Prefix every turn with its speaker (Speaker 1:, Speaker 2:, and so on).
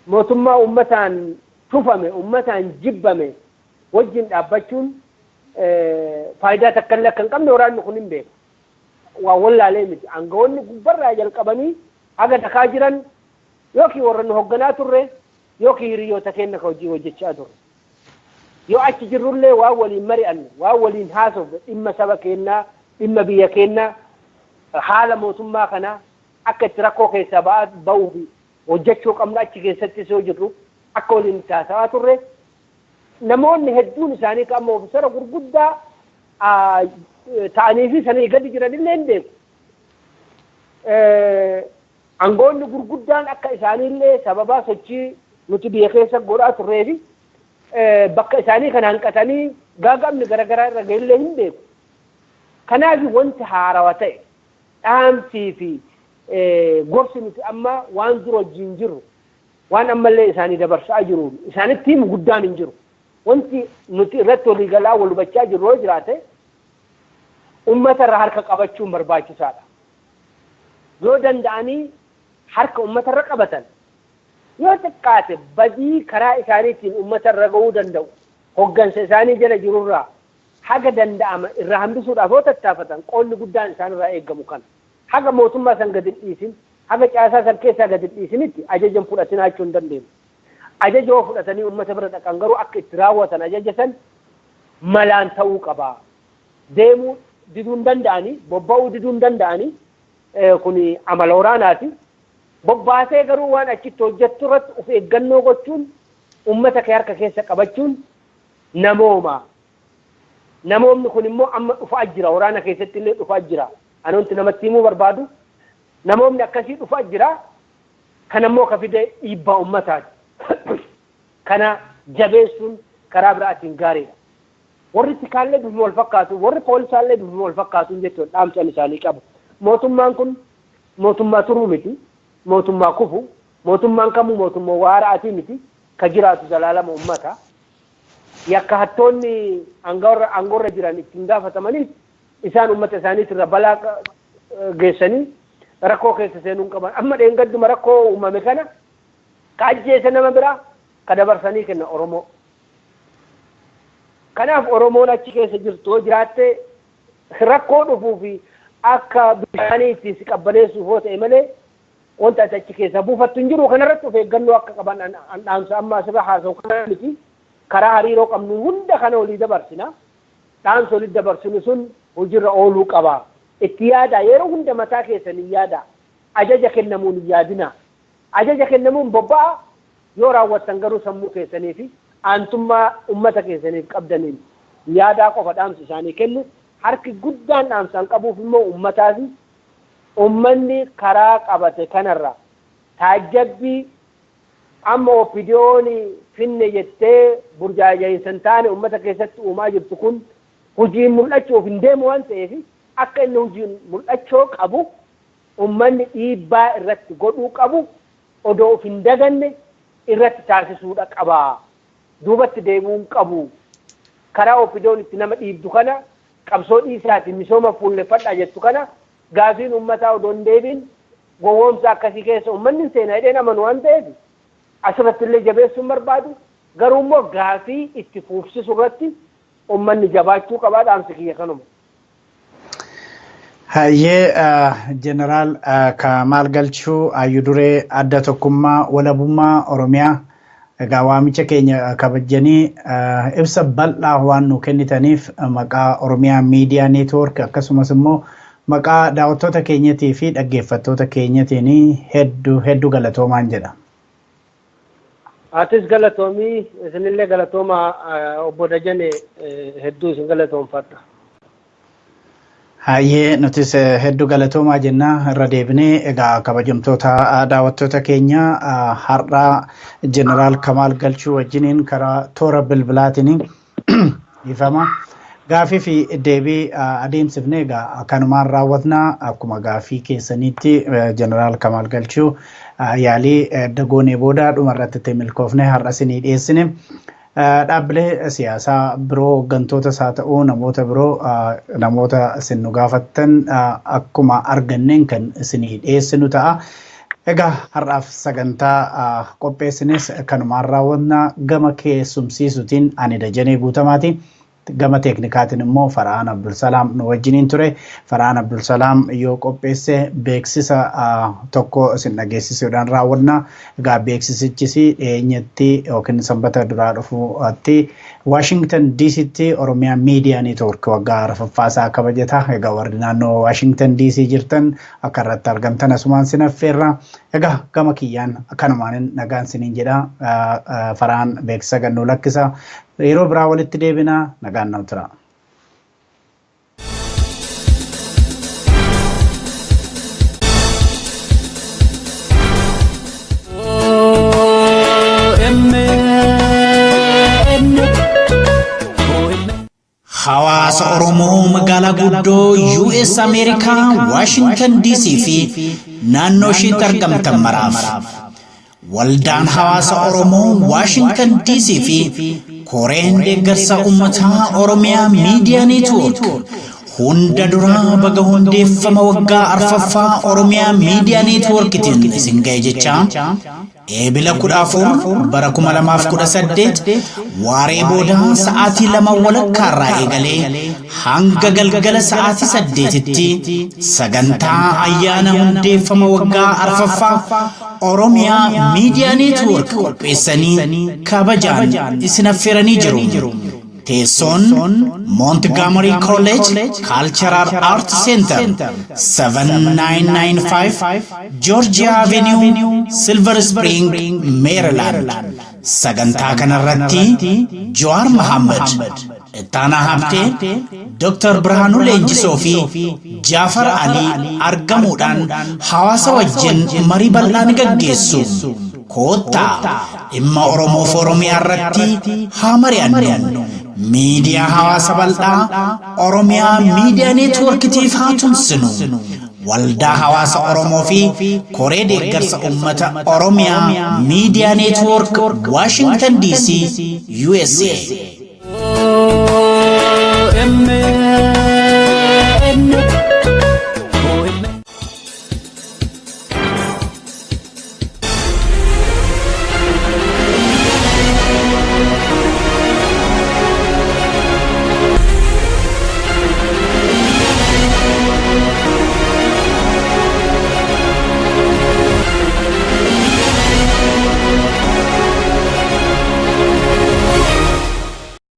Speaker 1: Mootummaa uummataan tufame, uummataan jibbame wajjin dhaabbachuun faayidaa takka illee akka hin qabne waraanni kun hin beeku. Waa wallaalee miti. Aangawoonni gubbarraa jalqabanii haga dakaa jiran yookiin warra nu hoogganaa turre yookiin hiriyoota keenya ka hojii hojjechaa turre. Yoo achi jirrullee waan waliin mari'annu, waan waliin haasofne dhimma saba keenyaa, dhimma biyya keenyaa, haala mootummaa kanaa akka itti rakkoo keessaa ba'uu fi hojjechuu qabnu achi keessattis yoo jirru akka waliin taasisaa turre. Namoonni hedduun isaanii qaama ofiisara gurguddaa ta'anii fi sanii gadi jiranillee hin beeku. Aangoonni gurguddaan akka isaaniillee sababaa sochii nuti biyya keessa godhaa turree fi bakka isaanii kana hanqatanii gaagamni garaagaraa irra ga'ellee hin beeku. Kanaaf wanti haarawaa ta'e dhaamsii fi gorsi nuti amma waan dura wajjin jirru waan ammallee isaanii dabarsaa jiru isaanitti himu guddaan hin jiru. Wanti nuti irratti waliigalaa wal hubachaa jirru yoo jiraate uummata irraa harka qabachuun barbaachisaadha. Yoo danda'anii harka uummata irra qabatan yoo xiqqaate badii karaa isaaniitiin uummata irra ga'uu danda'u hoggansa isaanii jala jirurraa haga danda'ama irraa hambisuudhaaf yoo tattaafatan qoonni guddaan isaanirraa eeggamu kana. Haga mootummaa san gadi dhiisin, haga caasaa san keessaa gadi dhiisinitti ajajan fudhatinaa jechuu hin dandeenyu. Ajaja yoo fudhatanii uummata bira dhaqan garuu akka itti raawwatan ajaja san malaan ta'uu qaba. Deemuu diduu hin danda'anii, bobba'uu diduu hin danda'anii kun amala waraanaati. Bobbaasee garuu waan achitti hojjettu irratti of eeggannoo gochuun uummata kee harka keessa qabachuun namooma. Namoomni kun immoo amma dhufaa jira, waraana keessatti illee dhufaa jira. Ani wanti namatti himuu barbaadu namoomni akkasii dhufaa jira. Kan ammoo ka fide dhiibbaa uummataati. Kana jabeessuun karaa biraatiin gaariidha. Warri tikaallee bifuma wal fakkaatu, warri poolisaallee bifuma wal fakkaatu jechuudha dhaamsan isaanii qabu. Mootummaan kun mootummaa turuu miti, mootummaa kufu, mootummaan kamuu mootummaa waara'atii miti, ka jiraatu zalaalama uummata. Yakka hattoonni aangoorra jiran ittiin gaafatamaniif isaan uummata isaaniitirra balaa geessanii rakkoo keessa seenuu hin qaban. Amma dheengadduma rakkoo uumame kana ka ajjeese nama biraa ka dabarsanii kenna Oromoo. Kanaaf Oromoon achi keessa jirtu yoo jiraatte rakkoo dhufuu fi akka bishaanii itti si qabbaneessuuf yoo ta'e malee wanta ati achi keessa buufattu hin jiru. Kanarratti of eeggannoo akka qaban an dhaamsa amma asirra haasa'u kana miti. Karaa hariiroo qabnu hunda kana walii dabarsina. Dhaamsa walii dabarsinu sun hojiirra ooluu qaba. Itti yaada yeroo hunda mataa keessan hin yaada. Ajaja kennamuun hin yaadina. Ajaja kennamuun bobba'a yoo raawwattan garuu sammuu keessanii fi aantummaa uummata keessaniif qabdaniin yaadaa qofa dhaamsi isaanii kennu. Harki guddaan dhaamsaan qabuuf immoo uummataa fi uummanni karaa qabate kanarra taajjabbii amma OPDO'n finne jettee burjaaja'iinsa hin taane uummata keessatti uumaa jirtu kun hojiin mul'achuuf hin deemu waan ta'eef akka inni hojiin mul'achuu qabu uummanni dhiibbaa irratti godhuu qabu odoo of hin daganne irratti taasisuudha qaba. Duubatti deebi'uu qabu. Karaa OPDO'n itti nama dhiibdu kana qabsoo dhiisaatiin misooma fuulleffadhaa jettu kana gaafiin uummataa odoo hin deebiin gowwoomsa akkasii keessa uummanni hin seenaa jedheen amanu waan ta'eef asirratti illee jabeessuun barbaadu garuu immoo gaafii itti fuufsisu irratti uummanni jabaachuu qabaa dhaamsi kiyya kanuma.
Speaker 2: Hayyee Jeneraal Kamaal Galchuu Hayyuu-duree adda tokkummaa walabummaa Oromiyaa egaa waamicha keenya kabajanii ibsa bal'aa waan nu kennitaniif maqaa Oromiyaa Miidiyaa Neetwoork akkasumas immoo maqaa daawwattoota keenyatii fi dhaggeeffattoota keenyatiin hedduu hedduu galatoomaan jedha.
Speaker 1: Atis galatoomii isinillee galatooma obbo Dajane hedduu isin galatoomfadha.
Speaker 2: Hayyee nutis hedduu galatoomaa jenna irra deebinee egaa kabajamtoota daawwattoota keenya har'a Jeneraal Kamaal Galchuu wajjiniin karaa toora bilbilaatiin ifama. Gaafii fi deebii adeemsifne egaa kanumaan raawwatna akkuma gaafii keessaniitti Jeneraal Kamaal Galchuu yaalii dagoonee booda dhumarratti itti milkoofne har'a isinii dhiyeessine. Dhaabbilee siyaasaa biroo hooggantootas haa ta'u namoota biroo namoota isin nu gaafattan akkuma arganneen kan isinii dhiyeessinu ta'a. Egaa har'aaf sagantaa qopheessines kanumaan raawwannaa gama keessumsiisuutiin ani Dajanee Guutamaati. Gama teeknikaatiin immoo Fara'aan Abdulsalaam nu wajjiniin ture. Fara'aan Abdulsalaam yoo qopheesse beeksisa tokko isin dhageessisuudhaan raawwanna. Egaa beeksisichis dhiyeenyatti yookiin sanbata duraa dhufuutti Waashingtan DCtti Oromiyaa Miidiyaa Neetwoork waggaa arfaffaasaa kabajata. Egaa warri naannoo Waashingtan DC jirtan akka irratti argamtan asumaan sin affeerra. Egaa gama kiyyaan kanumaan nagaan siniin jedha. Fara'aan beeksisa gannuu lakkisa. Yeroo biraa walitti deebina, nagaan nama tura.
Speaker 3: Hawaasa Oromoo magaalaa guddoo US Ameerikaa Waashingtan DC fi naannoo isheetti argamtan maraaf, waldaan hawaasa Oromoo Waashingtan DC fi koreen deeggarsa uummataa Oromiyaa Miidiyaa Neetwoork hunda duraa baga hundeeffama waggaa arfaffaa Oromiyaa Miidiyaa Neetwoorkitiin isin ga'e jechaa, Eebila 14 bara 2018 waaree boodaa sa'aatii 2:30rraa eegalee hanga galgala sa'aatii 8tti sagantaa ayyaana hundeeffama waggaa arfaffaa Oromiyaa Miidiyaa Neetwoork qopheessanii kabajaan isin affeeranii jiru. Teessoon Montgomery College Cultural Arts Center, 7995 Georgia Avenue, Silver Spring, Maryland. Sagantaa kanarratti Jawaar Mohammad, Ittaanaa Habtee, Dr. Birhaanuu Leenjisoo fi Jaafar Alii argamuudhaan hawaasa wajjin marii bal'aa ni gaggeessu. Koottaa dhimma Oromoo fi Oromiyaa irratti haa mari'annu. Miidiyaa hawaasa bal'aa Oromiyaa Miidiyaa Neetwoorkitiif haa tumsinu. Waldaa Hawaasa Oromoo fi Koree Deeggarsa Uummata Oromiyaa Miidiyaa Neetwoork, Washington DC, USA.